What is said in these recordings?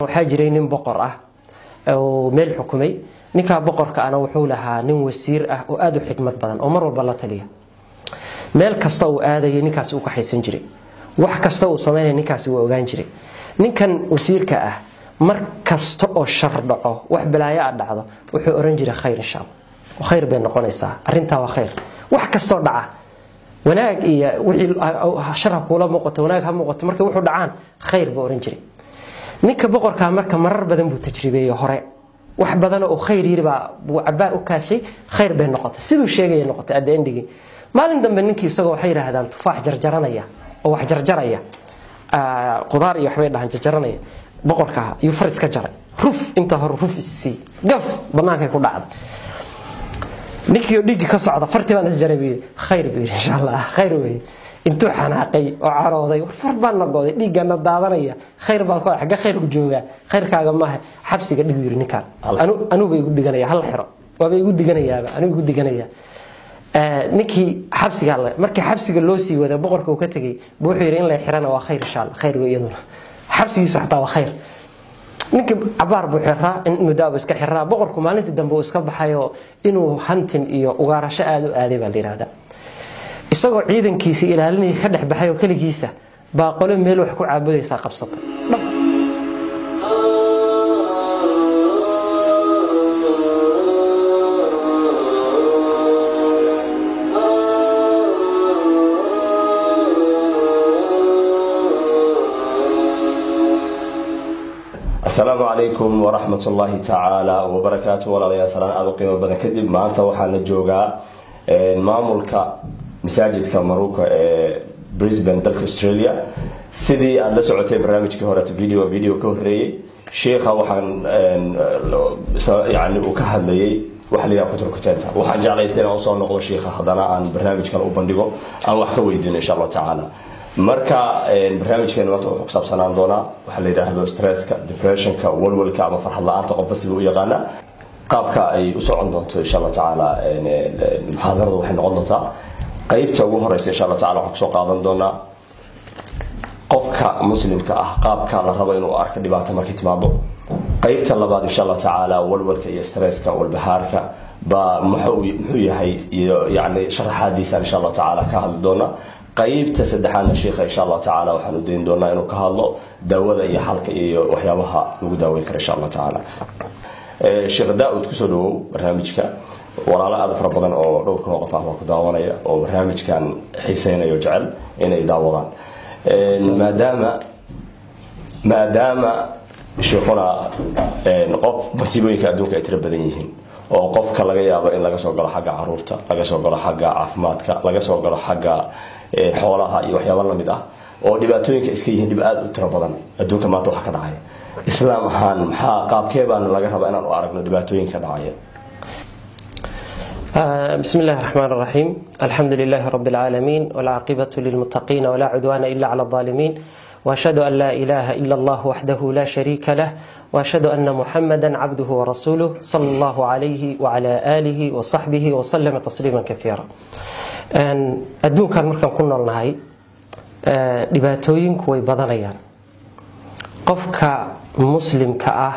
Waxaa jiray nin boqor ah oo meel xukumay. Ninkaa boqorka ana wuxuu lahaa nin wasiir ah oo aada u xikmad badan oo mar walba la taliya. Meel kasta uu aadayay ninkaasi uu kaxaysan jiray, wax kasta uu samaynaya ninkaasi wuu ogaan jiray. Ninkan wasiirka ah mar kasta oo shar dhaco, wax balaayo a dhacdo, wuxuu oran jiray khayr insha Allah, khayr bay noqonaysaa arrintaa, waa khayr. Wax kastoo dhaca, wanaag iyo wixii shar ha kuula muuqato, wanaag ha muuqato, markay wuxuu dhacaan khayr buu oran jiray ninka boqorkaa. Marka marar badan buu tajribeeyey hore, wax badan oo khayr yiri baa buu cabaar u kaashay, khayr bay noqotay, siduu sheegaya noqotay. At the endigi maalin dambe ninkii isagoo, waxay yidhaahdaan, tufaax jarjaranaya oo wax jarjaraya, qudaar iyo waxbay dhahaan, jarjaranaya boqorka ayuu far iska jaray, ruf intaa hore ruf issii gaf banaankay ku dhacday. Ninkii oo dhiiggi ka socda, fartii baan isjaray buu yidhi. Khayr buu yidhi, insha Allah khayr weeye. Intuu xanaaqay oo carooday, war far baan noqoday, dhiiggana daadanaya, khayr baad ku xagga khayrku joogaa, khayrkaaga maaha, xabsiga dhig yiri ninkaan, anuba igu diganaya, hal xiro waaba igu diganayaaba, anigu igu diganaya. Ninkii xabsiga le markii xabsiga loo sii wada boqorka uu ka tegey buu wuxuu yidhi in la xirana waa khayr insha Allah, khayr wey iyaduna, xabsigiisu xataa waa khayr. Ninkii cabaar buu xiraa, in muddaa buu iska xiraa. Boqorku maalintii dambe uu iska baxayoo inuu hantin iyo ugaarasho aada u aaday baa la yidhahdaa. Isagoo ciidankiisa ilaalinaya ka dhex baxay oo keligiisa baa qole meel wax ku caabudaysaa qabsatay dhab. Asalaamu calaykum waraxmat ullaahi tacaala wabarakaatu. Walaalayaal, salaan aada u qiimo badan kadib, maanta waxaan la joogaa maamulka masaajidka Maruuka ee Brisbane, dalka Australia. Sidii aada la socotay barnaamijkii horeeto, video ka horreeyey, sheikha waxaan yani uu ka hadlayay waxa la yidhaha kuturkuteenta. Waxaan jeclaystay inaan usoo noqdo sheikha, haddana aan barnaamij kale u bandhigo, aan wax ka weydiino insha Allahu tacaala. Marka barnaamijkeena maanta wuxuu ku saabsanaan doonaa waxaa la yidhaahdo stresska, depressionka, walwalka ama farxad la-aanta, qofba sida u yaqaana. Qaabka ay u socon doonto insha Allah tacaala muxaadaradu waxay noqon doontaa, qeybta ugu horeysa insha Allah tacala waxaan kusoo qaadan doonaa qofka muslimka ah qaabka la rabo inuu arko dhibaato markay timaado. Qeybta labaad insha Allah tacaala walwalka iyo stresska, walbahaarka baa muxuu yahay iyo yani sharaxaadiisa insha Allah tacaala ka hadli doonaa. Qeybta saddexaadna sheikha insha Allah tacaala waxaan u dayn doonaa inuu ka hadlo daawada iyo xalka iyo waxyaabaha lagu daaweyn karo insha Allah tacaala. Sheekh Daa-ud, kusoo dhawow barnaamijka. Walaalo aada fara badan oo dhowr kun oo qof ah baa ku daawanaya oo barnaamijkan xiiseynayo, jecel inay daawadaan, maadaama sheikuna qof masiibooyinka adduunka ay tiro badan yihiin oo qofka laga yaabo in laga soo galo xagga caruurta, laga soo galo xagga caafimaadka, laga soo galo xagga xoolaha iyo waxyaaba lamid ah, oo dhibaatooyinka iska yihiin dhib aada u tiro badan adduunka maanta waxa ka dhacaya. Islaam ahaan maxaa qaabkee baana laga rabaa inaan u aragno dhibaatooyinka dhacaya? بسم الله الرحمن الرحيم، الحمد لله رب العالمين، والعاقبة للمتقين، ولا عدوان إلا على الظالمين، وأشهد أن لا إله إلا الله وحده لا شريك له، وأشهد أن محمدا عبده ورسوله، صلى الله عليه وعلى آله وصحبه وسلم تسليما كثيرا. Adduunkan markaan ku noolnahay dhibaatooyinku way badanayaan. Qofka muslimka ah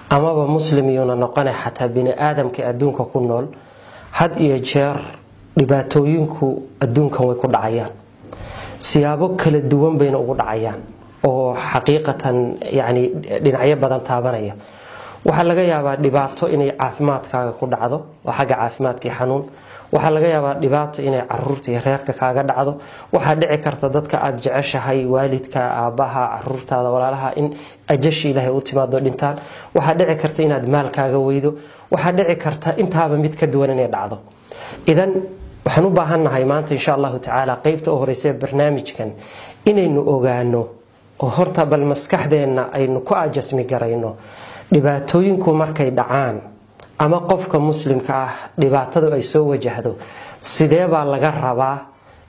amaba muslim yuuna noqonay, xataa bini aadamka adduunka ku nool, had iyo jeer dhibaatooyinku adduunkan way ku dhacayaan, siyaabo kala duwan bayna ugu dhacayaan oo xaqiiqatan yani dhinacyo badan taabanaya. Waxaa laga yaabaa dhibaato inay caafimaadkaaga ku dhacdo oo xagga caafimaadkii xanuun. Waxaa laga yaabaa dhibaato inay caruurta iyo reerka kaaga dhacdo. Waxaa dhici karta dadka aada jeceshahay, waalidka, aabbaha, caruurtaada, walaalaha, in ajashi Ilaahay u timaado, dhintaan. Waxaa dhici karta inaad maalkaaga weydo. Waxaa dhici karta intaaba mid ka duwan inay dhacdo. Idan waxaan u baahannahay maanta insha Allahu tacaala qeybta u horeysa ee barnaamijkan inaynu ogaano oo horta bal maskaxdeenna aynu ku ajasmi garayno dhibaatooyinku markay dhacaan ama qofka muslimka ah dhibaatadu ay soo wajahdo, sidee baa laga rabaa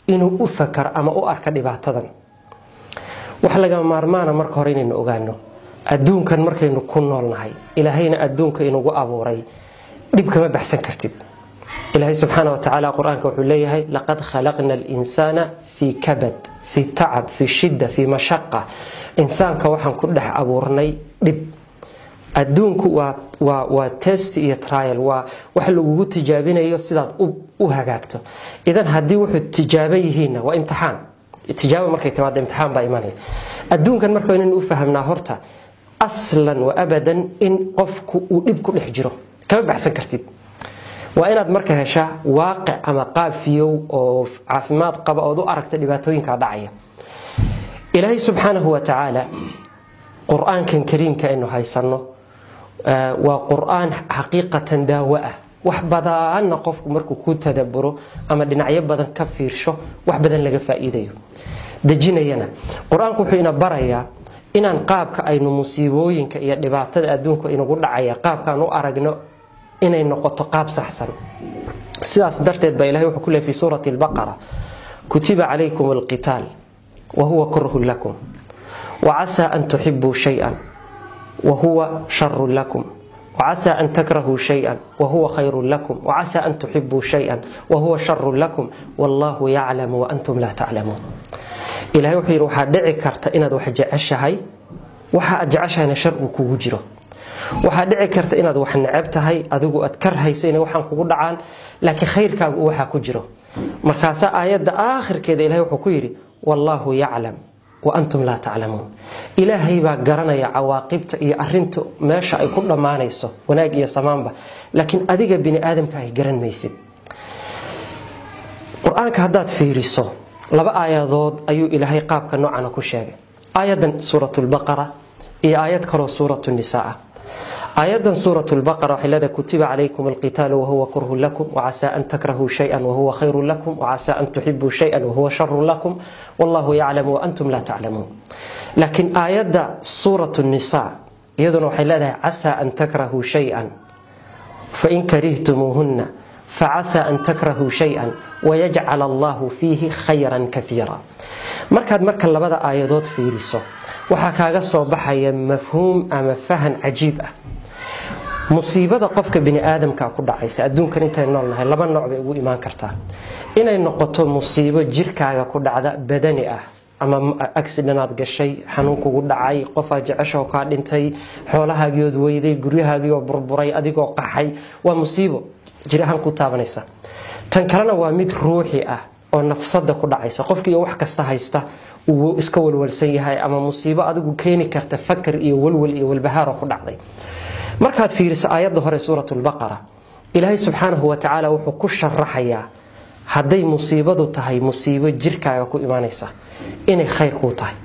inuu u fakaro ama u arka dhibaatadan. Wax lagama maarmaana marka hore inaynu ogaano adduunkan markaynu ku noolnahay, Ilaahayna adduunka inugu abuuray, dhib kama baxsan kartid. Ilaahay subxaana wa tacaala qur-aanka wuxuu leeyahay: laqad khalaqna alinsaana fii kabad, Fi tacab, fi shidda, fi mashaqa, insaanka waxaan ku dhex abuurnay dhib. Adduunku waa test iyo trial, waa wax lagugu tijaabinayo sidaad u hagaagto. Idan haddii wuxuu tijaabo yihiinna waa imtixaan. Tijaabo markay timaado imtixaan baa imanaya adduunkan. Marka inaynu u fahamnaa horta aslan wa abadan in qofku uu dhib ku dhex jiro, kama baxsan kartid. Waa inaad marka heshaa waaqic ama qaab fiyow oo caafimaad qaba ood u aragta dhibaatooyinkaa dhacaya. Ilaahay subxaanahu wa tacaala qur-aankan kariimka aynu haysanno waa qur-aan xaqiiqatan daawo ah. Wax badanna qofku markuu ku tadaburo ama dhinacyo badan ka fiirsho, wax badan laga faa'iidayo dejinayana. Qur-aanku wuxuu ina barayaa inaan qaabka aynu musiibooyinka iyo dhibaatada adduunka inagu dhacaya qaabkaan u aragno inay noqoto qaab saxsan. Sidaas darteed baa Ilahay wuxuu ku leeyay fi suurati Albaqara: "Kutiba calaykum alqitaal wa huwa kurhun lakum, wa casaa an tuxibuu shay-an wa huwa sharun lakum, وعسى أن تكرهوا شيئا وهو خير لكم، وعسى أن تحبوا شيئا وهو شر لكم، والله يعلم وأنتم لا تعلمون." Ilaahay wuxuu yidhi: waxaa dhici karta inaad wax jeceshahay, waxa aad jeceshahayna shar uu kugu jiro. Waxaa dhici karta inaad wax neceb tahay, adigu aad karhayso inay waxaan kugu dhacaan, laakiin khayrkaagu uu waxaa ku jiro. Markaasaa aayadda aakhirkeeda Ilahay wuxuu ku yidhi: "Wallaahu yaclam wa antum laa taclamuun." Ilaahay baa garanaya cawaaqibta iyo arinta meesha ay ku dhammaanayso, wanaag iyo samaanba, laakiin adiga bini aadamka ay garan maysid. Qur-aanka haddaad fiiriso, laba aayadood ayuu Ilaahay qaabka noocana ku sheegay: aayadan Suurat Lbaqara iyo aayad kaloo Suurat Nisaa ah. Aayadan Suurat Lbaqara waxay leedahay: "Kutiba calaykum alqitaalu wahuwa kurhun lakum, wacasaa an takrahuu shay-an wahuwa khayrun lakum, wacasaa an tuxibuu shay-an wahuwa sharun lakum, wallahu yaclamu waantum laa taclamuun." Laakiin aayadda Suurat Nisaa iyaduna waxay leedahay: "Casaa an takrahuu shay-an, fain karihtumuuhunna facasaa an takrahuu shay-an wayajcal allahu fiihi khayran kaiira." Markaad marka labada aayadood fiiriso, waxaa kaaga soo baxaya mafhuum ama fahan cajiib ah. Musiibada qofka bini aadamka ku dhacaysa adduunkan intay nool nahay laba nooc bay ugu imaan kartaa: inay noqoto musiibo jirkaaga ku dhacda, badani ah, ama accident aad gashay, xanuun kugu dhacay, qofaad jeceshaho kaa dhintay, xoolahaagiiood weyday, guryahaagii oo burburay, adigoo qaxay, waa musiibo jir ahaan ku taabanaysa. Tan kalena waa mid ruuxi ah oo nafsada ku dhacaysa, qofkii wax kasta haysta uu iska walwalsan yahay, ama musiibo adigu keeni karta fakar iyo walwal iyo walbahaaro ku dhacday. Markaad fiiriso aayadda hore, Suurat Lbaqara, Ilaahay subxaanahu wa tacaala wuxuu ku sharaxayaa hadday musiibadu tahay musiibo jirkaaga ku imaanaysa inay khayr kuu tahay.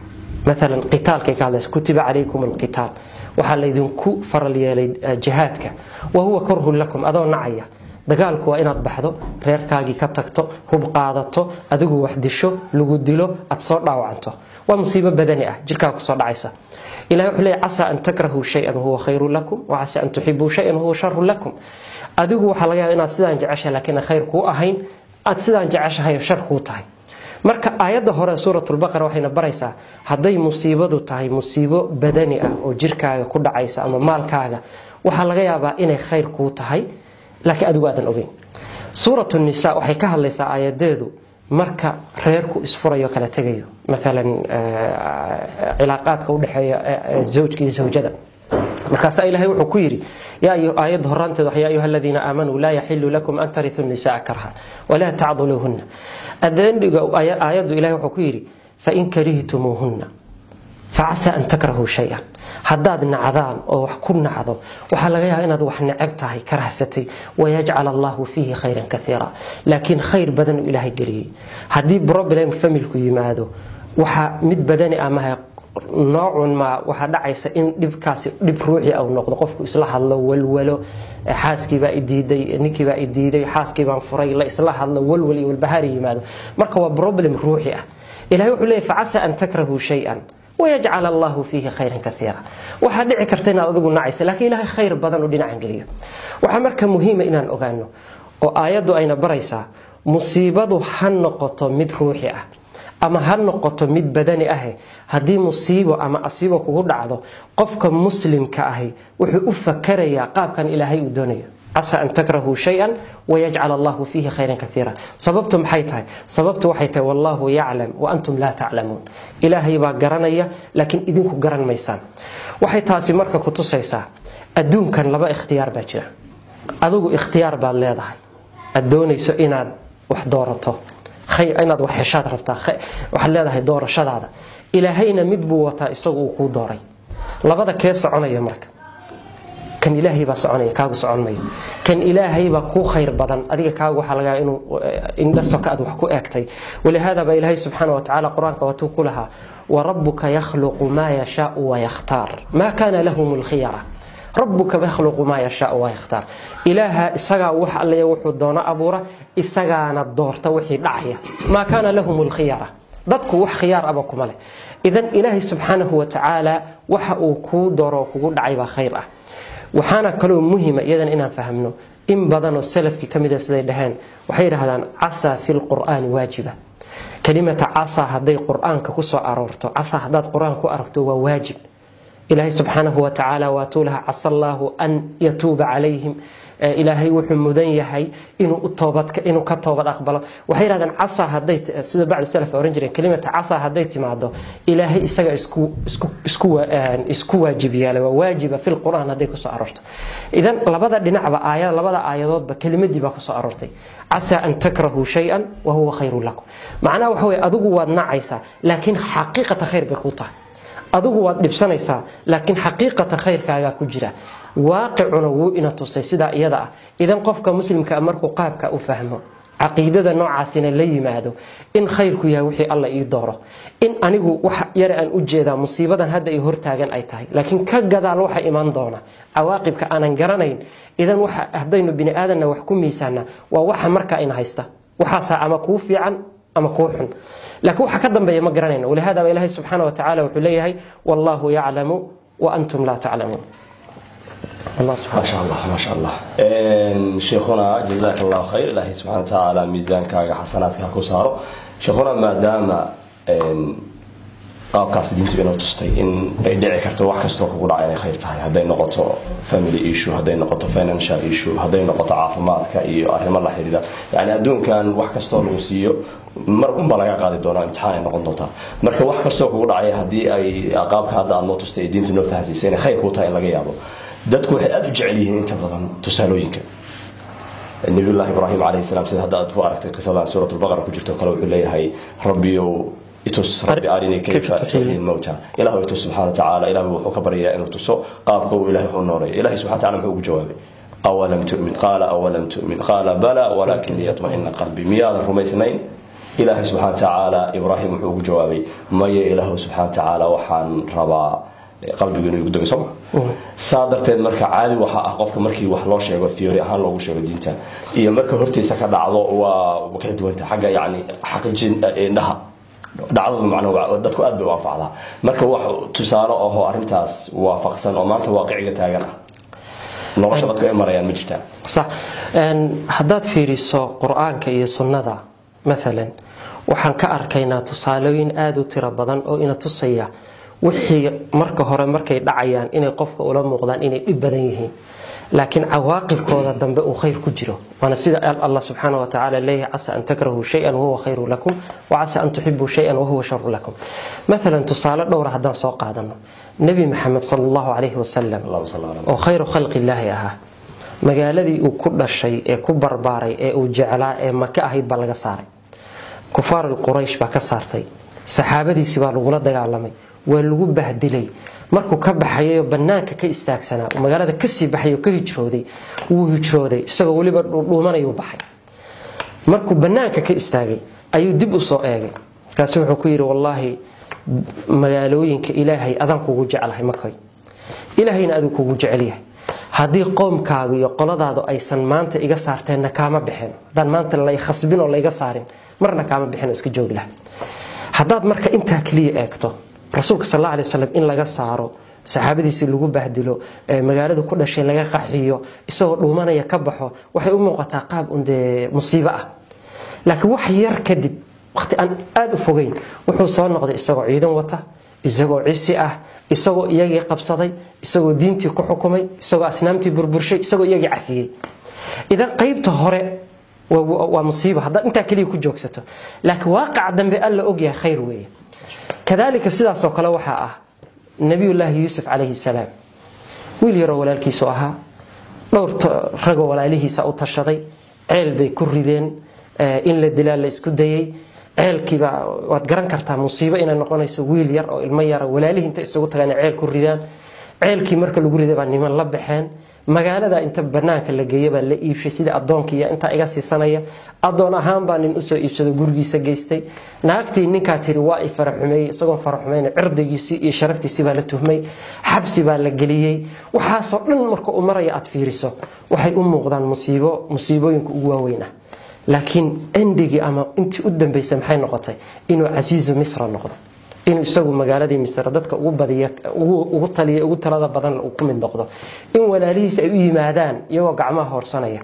Maalan qitaalkay ka hadlaysa: "Kutiba calaykum alqitaal," waxaa laydinku faral yeelay jihaadka, "wa huwa kurhun lakum," adoo nacaya. Dagaalku waa inaad baxdo, reerkaagii ka tagto, hub qaadato, adigu wax disho, lagu dilo, aad soo dhaawacanto. Waa musiibo badani ah, jirkaaga kusoo dhacaysa. Ilahay wuxuu leeyahy: "Casaa an takrahuu shay-an wahuwa khayrun lakum, wacasaa an tuxibuu shay-an wahuwa sharun lakum." Adigu waxaa laga yaaba inaad sidaan jeceshahay laakiin aan khayr kuu ahayn, aad sidaan jeceshahay shar kuu tahay. Marka aayadda hore Suuratulbaqara waxayna baraysaa hadday musiibadu tahay musiibo badani ah oo jirkaaga ku dhacaysa ama maalkaaga, waxaa laga yaabaa inay khayr kuu tahay, laakiin adigu aadan ogeyn. Suuratu Nisa waxay ka hadlaysaa aayadeedu marka reerku isfurayo, kala tegayo, maalan cilaaqaadka udhexeeya zawjka iyo zawjada. Markaasaa Ilahay wuxuu ku yidhi aayadda horaanteed: "Yaa ayuha aladiina aamanuu, laa yaxilu lakum an tarituu nisaa karha walaa tacduluuhunna." Adeendhiga aayaddu Ilahay wuxuu ku yidhi: "Fain karihtumuuhunna facasaa an takrahuu shay-an." Haddaad nacdaan oo wax ku nacdo, waxaa laga yaaba inaad wax neceb tahay, karahsatay. "Wayajcal allahu fiihi khayran kaiira," laakiin khayr badan uu Ilaahay geliyey. Haddii problem familku yimaado, waxaa mid badani amaha noocun ma waxaa dhacaysa in dhibkaasi dhib ruuxi au noqdo, qofku isla hadlo, walwalo, xaaskiibaa idiiday, ninkiibaa idiiday, xaaskiibaan furay, la isla hadlo, walwal iyo walbahaari yimaado. Marka waa problem ruuxi ah. Ilahay wuxuu leeyay: "Facasa an takrahuu shay-an wayajcal allahu fiihi khayran kaiira." Waxaa dhici karta inaad adigu nacaysa, laakiin Ilahay khayr badan uu dhinacan geliyo. Waxaa marka muhiima inaan ogaano oo aayaddu ayna baraysaa: musiibadu ha noqoto mid ruuxi ah ama ha noqoto mid badani ahe, haddii musiibo ama asiibo kugu dhacdo, qofka muslimka ahi wuxuu u fakarayaa qaabkan Ilaahay uu doonayo. Casa an takrahuu shay-an wayajcal allahu fiihi khayran kaiira. Sababtu maxay tahay? Sababtu waxay tahay wallahu yaclam wa antum laa taclamuun. Ilaahay baa garanaya, laakiin idinku garan maysaan. Waxay taasi marka ku tusaysaa adduunkan laba ikhtiyaar baa jira. Adigu ikhtiyaar baad leedahay, aad doonayso inaad wax doorato, inaad wax heshaad rabtaa, waxaad leedahay doorashadaada. Ilaahayna mid buu wataa isagu uu kuu dooray. Labada kee soconaya marka? Kan Ilaahay baa soconaya, kaagu socon mayo. Kan Ilaahay baa kuu khayr badan, adiga kaagu waxaa laga yaabaa inuu indha soka aad wax ku eegtay. Walihaada baa Ilaahay subxaana wa tacaala Qur-aanka waatuu ku lahaa: warabuka yakhluqu maa yashaau wayakhtaar, maa kaana lahum lkhiyara. Rabuka yakhluqu maa yashaau wayakhtaar. Ilaaha isagaa wax allaya wuxuu doono abuura, isagaana doorta wixii dhacaya. Maa kaana lahum lkhiyara, dadku wax khiyaar aba kuma leh. Idan Ilaahay subxaanahu wa tacaala waxa uu kuu dooro kugu dhacay baa khayr ah. Waxaana kaloo muhima iyadan inaan fahamno, in badanoo salafkii ka mid a siday dhaheen, waxay yidhahdaan casaa fi lqur'aani waajiba. Kalimata casaa hadday Qur-aanka kusoo aroorto, casaa haddaad Qur-aanka ku aragto, waa waajib. Ilaahay subxaanahu wa tacaala waatuu lahaa: casa allaahu an yatuuba calayhim. Ilaahay wuxuu mudan yahay inuu toobad, inuu ka toobad aqbalo. Waxay yidhahdeen casaa hadday, sida bacdu salaf oran jireen, kelimata casaa hadday timaado, Ilaahay isaga isku waajib yeelay, waa waajiba fi lqur'aan hadday kusoo aroorto. Idan labada dhinacba aayad, labada aayadoodba kelimadii baa kusoo aroortay: casaa an takrahuu shay-an wa huwa khayrun lakum. Macnaha waxa weye, adigu waad nacaysaa, laakiin xaqiiqata khayr bay kuu tahay. Adigu waad dhibsanaysaa, laakiin xaqiiqata khayrkaagaa ku jira. Waaqicuna wuu ina tusay sidaa iyada ah. Idan qofka muslimka markuu qaabka u fahmo, caqiidada noocaasina la yimaado, in khayrku yahay wixii Alla ii dooro, in anigu wax yare aan u jeedaa musiibadan hadda i hortaagan ay tahay, laakiin ka gadaal waxa imaan doona cawaaqibka aanan garanayn. Idan waxa haddaynu bini aadanna wax ku miisaana waa waxa markaa ina haysta, waxaasaa ama kuu fiican ama kuu xun, laakiin waxa ka dambeeya ma garanayno. Walihaada ba Ilaahay subxaana wa tacaala wuxuu leeyahay: wallahu yaclamu wa antum laa taclamuun. Allah subxaana. ما شاء الله، ما شاء الله. شيخنا، جزاك الله خير. إلهي سبحانه وتعالى miisaankaaga xasanaadka ku saaro. Sheekhuna, maadaama qaabkaas diintu inoo tustay in ay dhici karto wax kastoo kugu dhaca inay khayr tahay, hadday noqoto family issue, hadday noqoto financial issue, hadday noqoto caafimaadka iyo arrimo la xidhiidha, yani adduunkan wax kastoo lagu siiyo mar unbaa laga qaadi doonaa, imtixaan ay noqon doontaa. Marka wax kastoo kugu dhacaya haddii ay qaabka hadda aad noo tustay ee diintu noo fahansiisay inay khayr kuu tahay in laga yaabo, dadku waxay aada u jecel yihiin inta badan tusaalooyinka. Nabiyullahi Ibraahim calayhi salaam, sida hadda aad ku aragtay qisadan Suurat Albaqara ku jirto kale, wuxuu leeyahay: rabbiyow itus, rabbi arinii kayfa tuxyi lmawta. Ilahu itus subxaana watacaala. Ilahu wuxuu ka baryayaa inuu tuso qaabka uu Ilahay u nooleeyo. Ilahay subxana wataala muxuu ugu jawaabay? Awalam tu'min? Qaala awalam tu'min? Qaala bala walakin liyatma'ina qalbi. Miyaadan rumaysnayn? Ilaahay subxana watacaala Ibraahim wuxuu ugu jawaabay: maya, Ilaahu subxana watacaala, waxaan rabaa qalbigu inuu igu dego. Soma saa darteed marka caadi waxaa ah qofka markii wax loo sheego, theory ahaan loogu sheego diinta, iyo marka hortiisa ka dhacdo waa kala duwanta xagga yani xaqiijin indhaha dhacdadu. Macnaha dadku aad bay u anfacdaa. Marka wax tusaale ahoo arrintaas waafaqsan oo maanta waaqiciga taagan ah, nolosha dadku ay marayaan, ma jirtaa? Sax. Haddaad fiiriso Qur-aanka iyo sunnada maalan, waxaan ka arkaynaa tusaalooyin aada u tiro badan oo ina tusaya wixii marka hore markay dhacayaan inay qofka ula muuqdaan inay dhib badan yihiin, laakiin cawaaqibkooda dambe uu khayr ku jiro. Waana sida Allah subxaana wa tacaala leeyahay: casa an takrahuu shay-an wahuwa khayru lakum wa casa an tuxibuu shay-an wahuwa sharu lakum. Maalan tusaale dhowra haddaan soo qaadano, Nebi Maxamed sala Allahu calayhi wasalam Allahuma salli ala oo khayru khalqi illaahi ahaa, magaaladii uu ku dhashay ee ku barbaaray ee uu jeclaa ee Maka ahayd baa laga saaray. Kufaar Quraysh baa ka saartay, saxaabadiisii baa lagula dagaalamay, waa lagu bahdilay. Markuu ka baxayay oo banaanka ka istaagsanaa, oo magaalada kasii baxay oo ka hijrooday, wuu hijrooday isagoo weliba dhuudhuumanayuu baxay. Markuu banaanka ka istaagay ayuu dib u soo eegay, markaasu wuxuu ku yidhi: wallaahi, magaalooyinka Ilaahay adaan kugu jeclahay Makoy, Ilaahayna aduu kugu jecelyahay. Haddii qoomkaagu iyo qoladaadu aysan maanta iga saarteenna kaama bixin. Haddaan maanta lay khasbin oo layga saarin, marna kaama bixin oo iska joogi laha. Haddaad marka intaa keliya eegto, rasuulka sal alla alay wasalam in laga saaro, saxaabadiisii lagu bahdilo, magaalada ku dhashay laga qaxiyo, isagoo dhuumanaya ka baxo, waxay u muuqataa qaab un dee musiibo ah. Laakiin wax yar kadib, waqti aan aada u fogeyn, wuxuu soo noqday isagoo ciidan wata, isagoo cisi ah, isagoo iyagii qabsaday, isagoo diintii ku xukumay, isagoo asnaamtii burburshay, isagoo iyagii cafiyey. Idan qaybta hore waa musiibo haddaad intaa keliya ku joogsato, laakiin waaqaca dambe alla ogyahay khayr weeye. Kadalika sidaasoo kale waxaa ah nabiyullaahi Yuusuf calayhi salaam, wiil yaroo walaalkiisu ahaa, dhowr ragoo walaalihiisa u tashaday, ceel bay ku rideen, in la dilaa la isku dayay. Ceelkiiba waad garan kartaa musiibo inay noqonayso, wiil yar oo ilmo yara walaalihii inta isugu tagaan inay ceel ku ridaan. Ceelkii marka lagu riday baa niman la baxeen, magaalada inta banaanka la geeya baa la iibshay, sida addoonka iyo intaa iga siisanaya addoon ahaan baa nin usoo iibsado gurigiisa geystay. Naagtii ninkaa tiri waa i faraxumeeyey, isagoon faraxumeyn cirdigiisii iyo sharaftiisii baa la tuhmay, xabsi baa la geliyey. Waxaasoo dhan marka uu maraya aad fiiriso waxay u muuqdaan musiibo, musiibooyinka ugu waaweyn ah, laakiin endigii ama intii u dambeysay maxay noqotay? Inuu casiizu Misra noqdo, inuu isagu magaaladii Misra dadka ugu badiya, ugu taliya, ugu talada badan uu ku mid noqdo, in walaalihiis ay u yimaadaan iyagoo gacmaha hoorsanaya.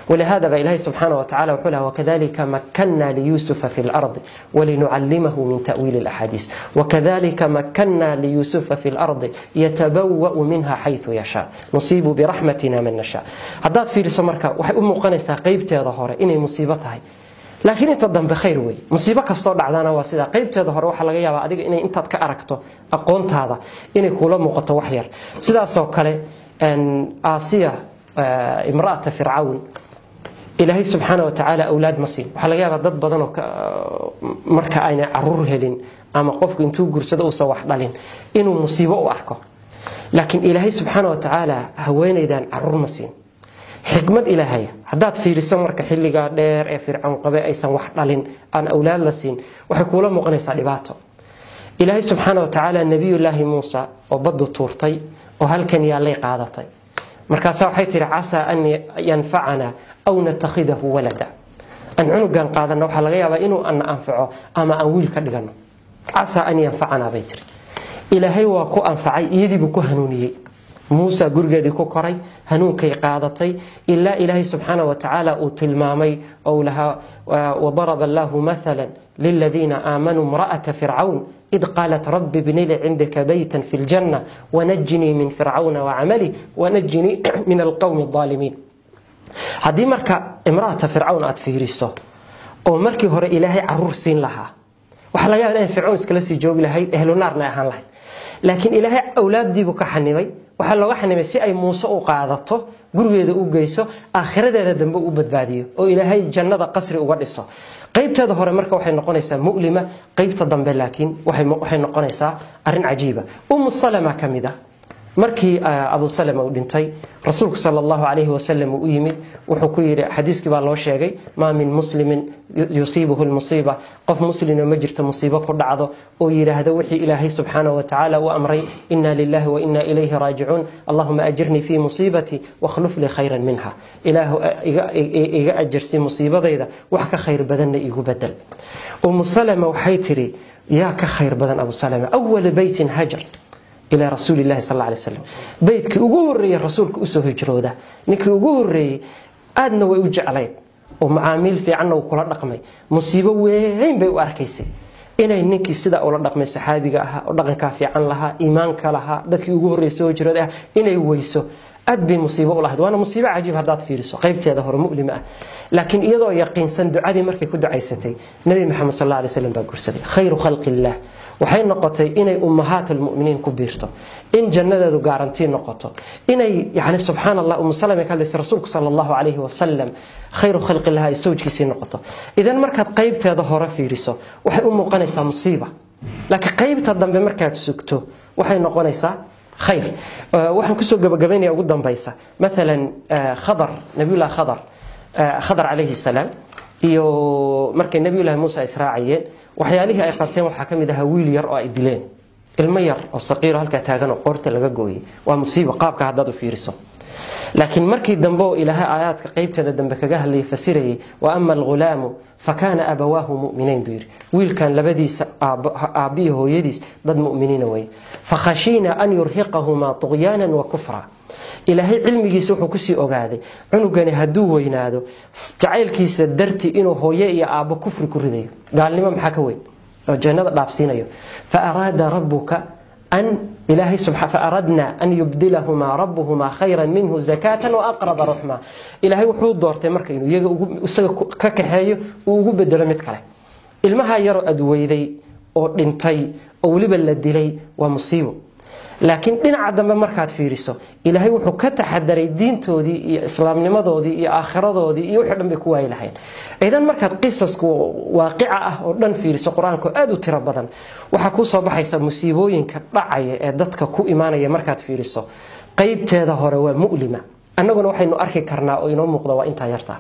ولهذا بقى إلهي سبحانه وتعالى وحولها وكذلك مكنا ليوسف في الأرض ولنعلمه من تأويل الأحاديث وكذلك مكنا ليوسف في الأرض يتبوأ منها حيث يشاء نصيب برحمتنا من نشاء. هداد في رسمركا waxay u muuqanaysaa qaybteeda hore inay musiibo tahay, laakiin inta dambe khayr wey. Musiibo kastoo dhacdana waa sida qaybteeda hore waxaa laga yaabaa adiga inay intaad ka aragto aqoontaada inay kuula muuqato wax yar. Sidaasoo kale Aasiya imra'ata Fircawn, Ilaahay subxaana wa tacaala awlaad ma siin. Waxaa laga yaabaa dad badan oo marka aynay caruur helin ama qofku intuu gursado uusan wax dhalin inuu musiibo u arko, laakiin Ilaahay subxaana wa tacaala haweenaydan caruur ma siin. Xikmad Ilaahay haddaad fiiriso marka xilligaa dheer ee Fircawn qabe aysan wax dhalin, aan awlaad la siin, waxay kuula muuqanaysaa dhibaato. Ilaahay subxaana wa tacaala nabiyullaahi Muusa oo baddu tuurtay oo halkan yaallay qaadatay, markaasaa waxay tihi casaa an yanfacana aw natakhidahu walada, aan cunugan qaadana waxaa laga yaabaa inuu ana anfaco ama aan wiil ka dhigano. Casaa an yanfacana bay tiri. Ilaahay waa ku anfacay, iyadiibuu ku hanuuniyey. Muusa gurigeedii ku koray, hanuunkay qaadatay, ilaa Ilaahay subxaana wa tacaala uu tilmaamay oo lahaa wadaraba allaahu mathala liladiina aamanuu imra'ata fircawn id qaalat rabbi ibni li cindaka baytan fi ljanna wanajinii min fircawna wacamalih wanajinii min alqowmi aldaalimiin. Haddii marka imra'ata Fircawn aad fiiriso oo markii hore Ilaahay caruur siin lahaa, waxaa laga yaaba inay Fircawn iskala sii joogi lahayd, ehlu naarna ahaan lahayd, laakiin Ilaahay awlaaddiibuu ka xanibay. Waxaa looga xanibay si ay Muuse u qaadato, gurigeeda u geyso, aakhiradeeda dambe u badbaadiyo oo Ilaahay jannada qasri uga dhiso. Qaybteeda hore marka waxay noqonaysaa mu'lima, qaybta dambe laakiin waxay noqonaysaa arrin cajiiba. Umu Salama ka mid ah, markii Abu Salama uu dhintay, rasuulku sala allahu calayhi wasalam uu u yimid, wuxuu ku yidhi, xadiiskii baa loo sheegay, maa min muslimin yusiibuhu lmusiiba, qof muslimo ma jirto musiibo ku dhacdo oo yidhaahdo wixii Ilaahay subxaanahu wa tacaala u amray, inna lillahi wa inna ilayhi raajicuun, allahuma ajirnii fii musiibatii wakhluf lii khayran minha, Ilaahu iga ajarsi musiibadayda, wax ka khayr badanna igu bedel. Umu Salama waxay tiri yaa ka khayr badan Abu Salama? Awala beytin hajar ilaa rasuulillahi sal alay slam, beytkii ugu horreeyey rasuulka usoo hijrooda, ninkii ugu horreeyey, aadna way u jeclayd oo macaamiil fiicanna uu kula dhaqmay. Musiibo weyn bay u arkaysay inay ninkii sidaa ula dhaqmay, saxaabiga ahaa oo dhaqankaa fiican lahaa, iimaanka lahaa, dadkii ugu horreeyey soo hijrooda ah, inay weyso. Aad bay musiibo u lahayd, waana musiibo cajiib haddaad fiiriso qaybteeda hore mu'lima ah, laakiin iyadoo yaqiinsan ducadii markay ku ducaysatay, Nebi Maxamed sal alla alay slam baa guursaday, khayru khalqi illah. Waxay noqotay inay ummahaat almu'miniin ku biirto, in jannadeedu gaarantii noqoto, inay yani subxaan allah, Umu Salama ka hadlaysa, rasuulku sala allahu calayhi wasalam khayru khalqillah ay sawjkiisii noqoto. Idan markaad qaybteeda hore fiiriso waxay u muuqanaysaa musiiba, laakiin qaybta dambe markaad sugto waxay noqonaysaa khayr. Waxaan kusoo gabagabaynaya ugu dambaysa maalan Khadar, nabiyullah Khadar, Khadar calayhi salaam, iyo markay nabiyullahi Muusa israacayeen, waxyaalihii ay qabteen waxaa ka mid ahaa wiil yar oo ay dileen, ilmo yar oo saqiiro halkaa taagan oo qoorta laga gooyey. Waa musiibo qaabka haddaad u fiiriso, laakiin markii dambe oo Ilaahay aayaadka qaybteeda dambe kaga hadlayay fasirayay, wa ama alghulaamu fakana abawaahu mu'miniin buu yidhi, wiilkan labadiisa aabbihi hooyadiis dad mu'miniina weye, fakhashiina an yurhiqahumaa tugyaanan wa kufra. Ilaahay cilmigiisa wuxuu kusii ogaaday cunugani hadduu weynaado jacaylkiisa darti inuu hooye iyo aabbo kufri ku ridayo, gaalnimo maxaa ka weyn, oo jannada dhaafsiinayo. Fa araada rabbuka an Ilaahay subxa faaradna an yubdilahumaa rabbuhumaa khayran minhu zakatan wa aqraba ruxma. Ilaahay wuxuu doortay marka inuu iyaga isaga ka kaxeeyo, uu ugu bedelo mid kale. Ilmaha yaroo aad weyday oo dhintay oo weliba la dilay waa musiibo, laakiin dhinaca dambe markaad fiiriso, Ilaahay wuxuu ka taxadaray diintoodii iyo islaamnimadoodii iyo aakhiradoodii iyo wixii dhan bay ku waayi lahayn. Idan markaad qisasku waaqica ah oo dhan fiiriso, Qur-aanka oo aada u tiro badan, waxaa kuu soo baxaysa musiibooyinka dhacaya ee dadka ku imaanaya. Markaad fiiriso qeybteeda hore waa mu'lima, annaguna waxaynu arki karnaa oo inoo muuqda waa intaa yartaa,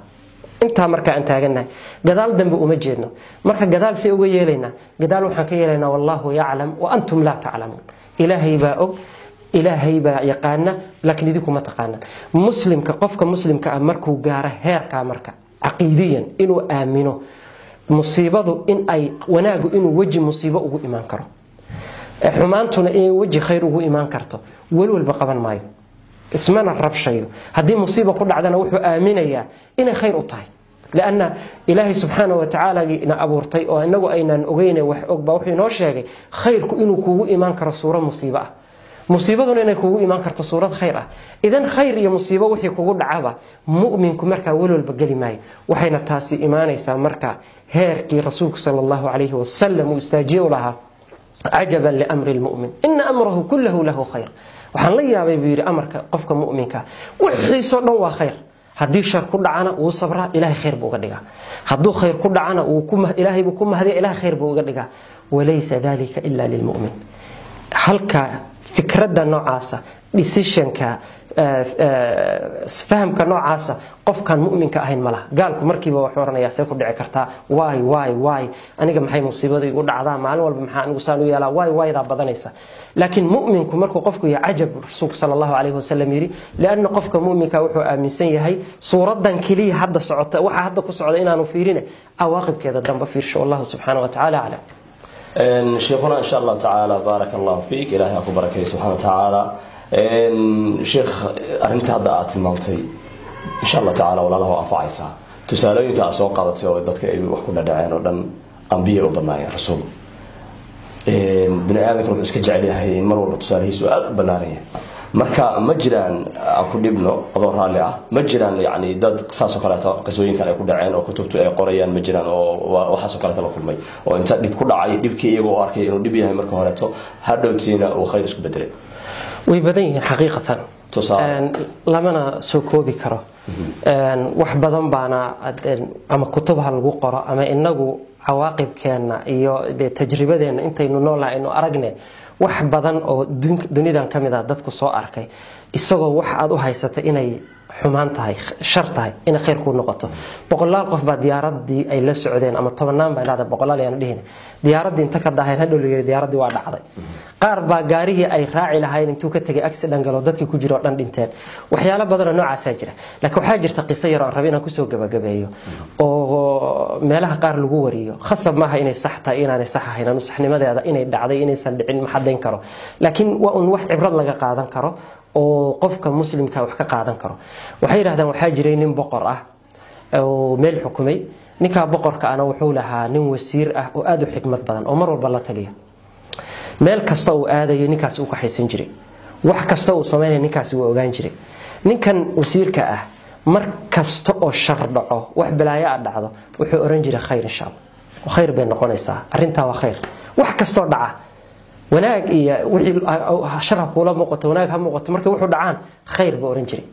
intaa marka aan taagannahay. Gadaal dambe uma jeedno. Marka gadaal see uga yeelaynaa? Gadaal waxaan ka yeelaynaa wallaahu yaclam wa antum laa taclamuun. Ilaahay baa og, Ilaahay baa yaqaana, laakiin idinkuma taqaanaan. Muslimka, qofka muslimka ah, markuu gaaro heerkaa marka caqiidiyan inuu aamino musiibadu in ay wanaagu inuu weji musiibo ugu imaan karo, xumaantuna inay weji khayr ugu imaan karto, welwalba qaban maayo, ismana rabshayo. Haddii musiiba ku dhacdana, wuxuu aaminayaa inay khayr u tahay, lianna Ilaahay subxaana wa tacaala ina abuurtay oo inagu aynaan ogeyne wax og baa wuxuu inoo sheegay khayrku inuu kuugu imaan karo suuro musiibo ah, musiibaduna inay kuugu imaan karto suurad khayr ah. Idan khayr iyo musiibo wixii kugu dhacaba, mu'minku markaa welwalba geli maayo. Waxayna taasi imaanaysaa marka heerkii Rasuulku sala Allahu calayhi wasalam uu istaajiye u lahaa: cajaban liamri lmu'min, ina amrahu kullahu lahu khayr. Waxaan la yaabay, buu yidhi, amarka qofka mu'minka, wixiisoo dhan waa khayr. Haddii shar ku dhacana wuu sabraa, Ilahay khayr buu uga dhigaa. Hadduu khayr ku dhacana, Ilaahay buu ku mahdiya, Ilahay khayr buu uga dhigaa. Walaysa dalika ila lilmu'min. Halka fikradda noocaasa, decisionka, fahamka noocaasa, qofkaan mu'minka ahayn ma laha. Gaalku markiiba wuxuu oranayaa: see ku dhici kartaa? Waay waay waay, aniga maxay musiibada igu dhacdaa maalin walba? Maxaa anigu saan u yeelaa? Waay waaydaa badanaysa. Laakiin mu'minku markuu qofku yahay, cajab Rasuulku sala Allahu calayhi wasalam yidhi, lianna qofka mu'minka wuxuu aaminsan yahay suuraddan keliya hadda socota, waxa hadda ku socda inaanu fiirine, cawaaqibkeeda dambe fiirsho. Wallahu subxaana wa tacaala aclam. Sheekhuna, insha Allah tacaala, baaraka Allahu fiik, Ilahay ha ku barakeeyo subxana wa tacaala. Sheekh, arrinta hadda aad tilmaamtay, insha Allah tacaala, walaalaha waa anfacaysaa. Tusaalooyinka aad soo qaadatay oo dadka ay wax ku dhadhaceen oo dhan ambiya u badnaayeen, rasuul. Bini aadamkan wuxuu iska jecel yahay in mar walba tusaalihiisu aada u ballaaranya. Marka ma jiraan, aan ku dhibno adoo raalli ah, ma jiraan yani dad saasoo kaleeto qisooyinkan ay ku dhaceen oo kutubtu ay qorayaan? Ma jiraan oo waxaasoo kaleeto la kulmay oo inta dhib ku dhacay, dhibkii iyagoo u arkay inuu dhib yahay marka horeeto, hadhowtiina uu khayr isku bedelay? Way badan yihiin xaqiiqatan. Tusaale? Lamana soo koobi karo. Wax badan baana ama kutubha lagu qoro ama inagu cawaaqibkeenna iyo dee tajribadeenna intaynu noolnahay aynu aragne. Wax badan oo dunidan ka mid ah dadku soo arkay, isagoo wax aad u haysatay inay xumaan tahay, shar tahay, inay khayr kuu noqoto. Boqolaal qof baa diyaaradii ay la socdeen, ama tobanaan baa idhahda, boqolaal ayaan dhihin, diyaaradii inta ka daaheen hadhow la yiri diyaaradii waa dhacday. Qaar baa gaarihii ay raaci lahaayeen intuu ka tegay accident galo, dadkii ku jira oo dhan dhinteen. Waxyaalo badan oo noocaasaa jira. Laakiin waxaa jirta qiso yar oo aan rabay inaan kusoo gabagabeeyo oo meelaha qaar lagu wariyo. Khasab maaha inay sax tahay, inaanay sax ahayn. Anu saxnimadeeda, inay dhacday, inaysan dhicin, ma xadayn karo, laakiin waa un wax cibrad laga qaadan karo oo qofka muslimka wax ka qaadan karo. Waxay yidhahdaan waxaa jiray nin boqor ah oo meel xukumay. Ninkaa boqorka ana wuxuu lahaa nin wasiir ah oo aada u xikmad badan oo mar walba la taliya. Meel kasta uu aadayo ninkaasi u kaxaysan jiray, wax kasta uu samaynaya ninkaasi wuu ogaan jiray. Ninkan wasiirka ah mar kasta oo shar dhaco, wax balaayo a dhacdo, wuxuu oran jiray: khayr insha Allah, khayr bay noqonaysaa arrintaa, waa khayr. Wax kastoo dhaca, wanaag iyo wixii shar ha kuula muuqato, wanaag ha muuqato, markay wuxuu dhacaan khayr buu oran jiray.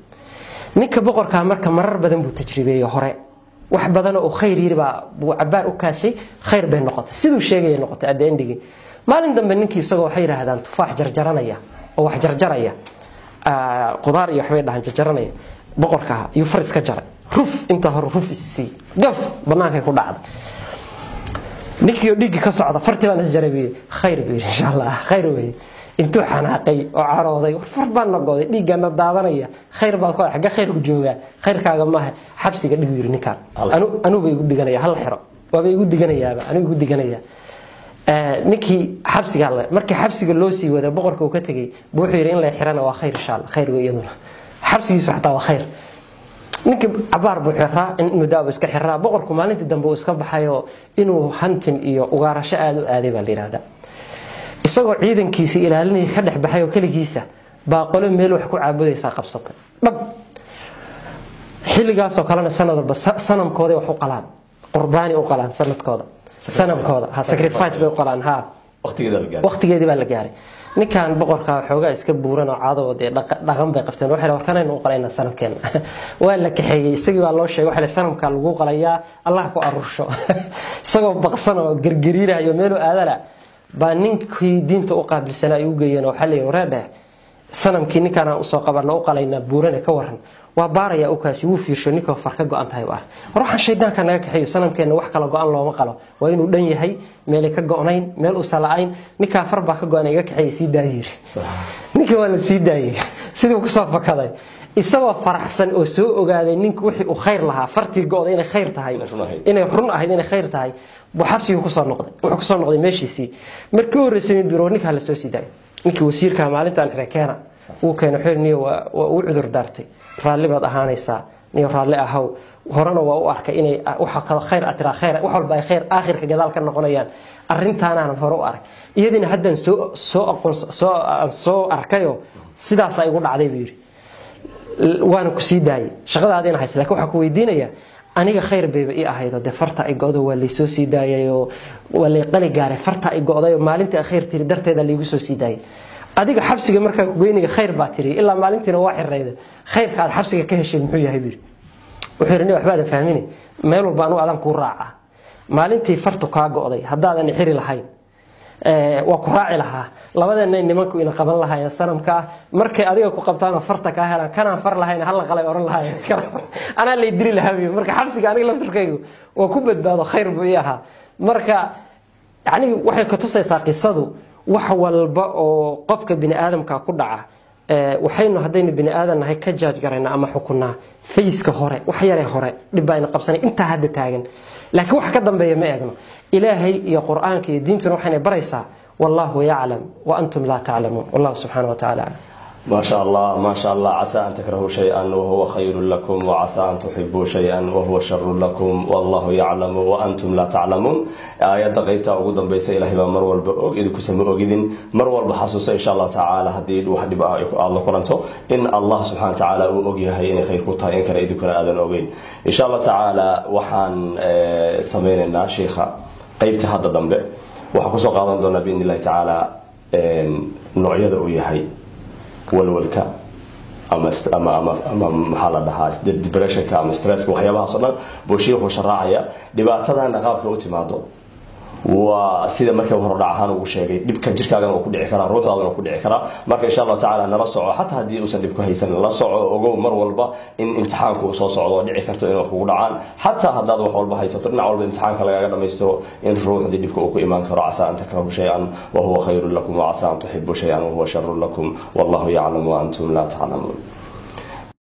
Ninka boqorkaa marka marar badan buu tajribeeyey hore. Wax badanoo uu khayr yiri baa buu cabaar u kaashay, khayr bay noqotay, siduu sheegaya noqotay. At the endigi, maalin dambe ninkii isagoo, waxay yidhaahdaan, tufaax jarjaranaya oo wax jarjaraya, qudaar iyo waxbay dhahaan, jarjaranaya boqorka, ayuu far iska jaray. Ruf intaa hore ruf is siiyey, gaf banaankay ku dhacday. Ninkii oo dhiiggi ka socda, fartii baan isjaray buu yidhi. Khayr buu yidhi, insha Allah khayr weeye. Intuu xanaaqay oo carooday: war far baan noqoday, dhiiggana daadanaya, khayr baad ku xagga khayrku joogaa? Khayrkaaga maaha, xabsiga dhig, yidhi ninkaan. Anuba igu dhiganaya, hal xiro waaba igu diganayaaba, anigu igu diganaya. Ninkii xabsiga markii xabsiga loo sii wada, boqorka uu ka tegey buu wuxuu yidhi: in la xirana waa khayr insha Allah, khayr wey iyaduna, xabsigiisu xataa waa khayr. Ninkii cabaar buu xiraa, in muddo buu iska xiraa. Boqorku maalintii dambe uu iska baxayoo inuu hunting iyo ugaarasho aada u aaday baa la yidhahdaa. Isagoo ciidankiisa ilaalinaya ka dhex baxay oo keligiisa baa qolo meel wax ku caabudaysaa qabsatay dhab. Xilligaasoo kalena sanad walba sanamkooday wax u qalaan, qurbaani u qalaan sanadkooda, sanamkooda ha sacrifice bay u qalaan ha. Waqtigeedii baa la gaaray. Ninkan boqorka xoogaa iska buuran oo cadow dee dhaqan bay qabteen, waxay warkanaynu u qalaynaa sanamkeena. Waa la kaxeeyey, isagii baa loo sheegay, waxa la sanamka lagu qalayaa Allah ku aruursho. Isagoo baqsan oo gargariirayo meeluu aadala baa ninkii diinta u qaabilsanaa ay u geeyeen, waxaa leeyahay wareedheh sanamkii ninkaan aan usoo qabana u qalaynaa buurane ka waran. Waa baaraya ukaasi, wuu fiirsho ninkoo far ka go-an tahay u ark. War waxaan shaydaanka naga kaxeeyo, sanamkeenna wax kala go-an looma qalo, waa inuu dhan yahay, meelay ka go-nayn, meel uusan la-ayn. Ninkaa far baa ka go-an, iga kaxeeya, sii daayiri. Ninkii waa la sii daayey, sidii kusoo fakaday isagoo faraxsan oo soo ogaaday ninku wixii uu khayr lahaa, fartii go-day inay khayr tahay, inay run ahayd, inay khayr tahay. Buu xabsigii kusoo noqday, wuxuu kusoo noqday meeshiisii. Markii u horreysay biro ninkaa la soo sii daayay, ninkii wasiirka maalintaan xire keena, wuu keenay. Wuxuu niyo waa uu cudur daartay, raalli baad ahaanaysaa niyo, raalli ahaw. Horena waa u arkay inay waxa kale khayr atira, khayr wax walba ay khayr aakhirka gadaal ka noqonayaan. Arrintaanaanan hore u arag, iyadiina haddaan soo soo aqoon soo aan soo arkayo, sidaasaa igu dhacday buu yidhi. Waana ku sii daayay, shaqadaadiina haysa, lakin waxaan ku weydiinayaa aniga khayr bayba ii ahaydoo dee farta ay go-do waa laysoo sii daayay oo waa lay qali gaaray, farta ay go-day oo maalintii khayr tiri darteeda laygu soo sii daayay. Adiga xabsiga markaa ku geynaya khayr baa tiri, ilaa maalintiina waa xirayda, khayrka aad xabsiga ka heshay muxuu yahay buu yidhi. Wuxuu yidhi waxbaadan fahmini, meel walba anugu adaan kuu raaca. Maalintii fartu kaa go-day haddaadan xiri lahayn waa ku raaci lahaa, labadeenna nimanku ina qaban lahaayeen sanamka ah. Markay adiga ku qabtaanoo farta kaa helaan, kanaan far lahayn hala qalay oran lahaayeen, anaa lay dili lahaa. Marka xabsiga aniga laftirkaygu waa ku badbaado, khayr buu ii ahaa. Marka yacni waxay ka tusaysaa qisadu wax walba oo qofka bini aadamka ku dhaca, waxaynu haddaynu bini aadan nahay ka jaaj garaynaa ama xukunaa fayska hore, wax yaree hore dhib baa ina qabsanay intaa hadda taagan, laakiin waxa ka dambeeya ma eegno. Ilaahay iyo qur-aanka iyo diintuna waxayna baraysaa wallahu yaclam wa antum laa taclamuun. Wallahu subxaana wa tacala aclam. ما شاء الله، ما شاء الله. عسى أن تكرهوا شيئا وهو خير لكم، وعسى أن تحبوا شيئا وهو شر لكم، والله يعلم وأنتم لا تعلمون. آيات قيبتا ugu dambaysa Ilaahay baa mar walba og, idinku sama ogidin. Mar walba xasuusa insha Allah tacaala haddii wax dhib ah aad la kulanto in Allah subxaana wa tacaala uu og yahay inay khayr ku tahay in kale, idinkuna aadan ogeyn. Insha Allah tacaala waxaan sameynaynaa sheikha qeybta hadda dambe waxaan kusoo qaadan doonaa biidni illahi tacaala noocyada uu yahay walwalka ama ama ama ama maxaa la dhahaa depressionka ama stresska, waxyaabahaas oo dhan buu shiikhu sharaacaya. Dhibaatadana qaabka u timaado waa sida markii hore dhac ahaan ugu sheegay, dhibka jirkaagana uu ku dhici karaa, ruuxdaadana uu ku dhici karaa. Marka insha Allah tacaala nala soco, xataa haddii uusan dhib ku haysan la soco, ogow mar walba in imtixaanku uu soo socdo oo dhici karto inay wax kugu dhacaan, xataa haddaad wax walba haysato, dhinac walba imtixaanka lagaaga dhamaystiro, in ruuxdii dhibka uu ku imaan karo. Casaa an takrahu shay-an wahuwa khayrun lakum, wacasaa an tuxibu shay-an wahuwa sharun lakum, wallahu yaclamu wa antum laa taclamuun.